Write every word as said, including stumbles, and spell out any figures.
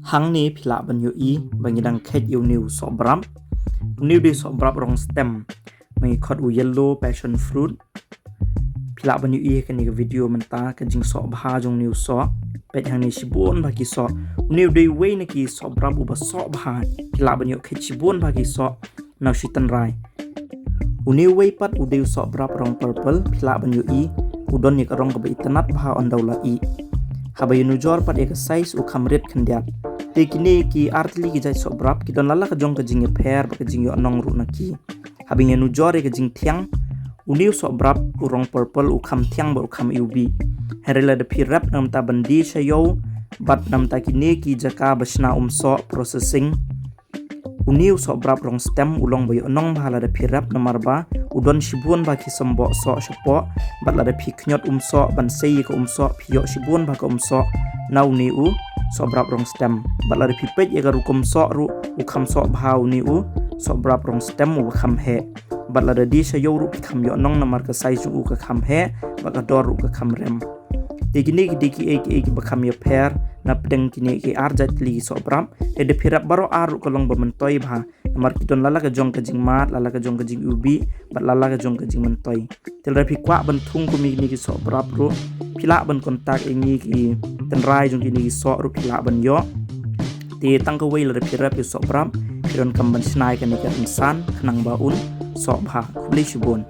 Hangne phi lah ban ïohi ba ngi dang kheit ïa une u sohbrap. Une u dei u sohbrap rong stem. Ba ngi khot u yellow passion fruit. Phi lah ban ïohi ha kane ka video mynta ka jingsoh bha jong une u soh. Peit hangne shibun bha ki soh. Une u dei uwei na ki sohbrap uba soh bha. Phi lah ban ïoh kheit shibun bha ki soh. Na u shi tynrai. Une uwei pat u dei u sohbrap rong purple, phi lah ban ïohi, u don ïa ka rong kaba itynnad bha ynda u la ih. Haba ïanujor pat ïa ka size u kham rit khyndiat. Te kine ki artylli ki jait sohbrap, ki don la la ka jong ka jingïapher bad ka jingïohnong ruh na ki. Haba ïanujor ïa ka jingthiang, une u sohbrap u rong purple u kham thiang bad u kham iwbih. Hynrei lada phi rep na ka bynta ban die sha ïew, bad na ka bynta kine ki jaka ba shna um soh processing. Une u sohbrap rong stem u long ba ïohnong bha lada phi rep namar ba u don shibun bha ki symboh soh shapoh, bad lada phi khñiot um soh ban sei ïa ka um soh phi ïoh shibun bha ka um soh na une u sohbrap rong stem. Bad lada phi peit ïa ka rukom soh ruh u kham soh bha une u sohbrap rong stem uba kham heh. Bad lada die sha ïew ruh phi kham ïohnong namar ka size jong u ka kham heh, bad ka dor ruh ka kham rem. Te kine ki dei kiei kiei kiba kham ïapher na pdeng kine ki ar jait tylli ki sohbrap. Te da phi rep baroh ar ruh ka long ba myntoi bha. Namar ki don la la ka jong ka jingmad, la la ka jong ka jingiwbih, bad la la ka jong ka jingmyntoi. Te lada phi kwah ban thung kum ïa kine ki sohbrap ruh, phi lah ban contact ïa ngi, ki tynrai jong kine ki soh ruh phi lah ban ïoh. Te tang kawei, lada phi rep ïa u sohbrap, phi donkam ban shna ïa kane ka rynsan khnang ba un soh bha. Khublei shibun.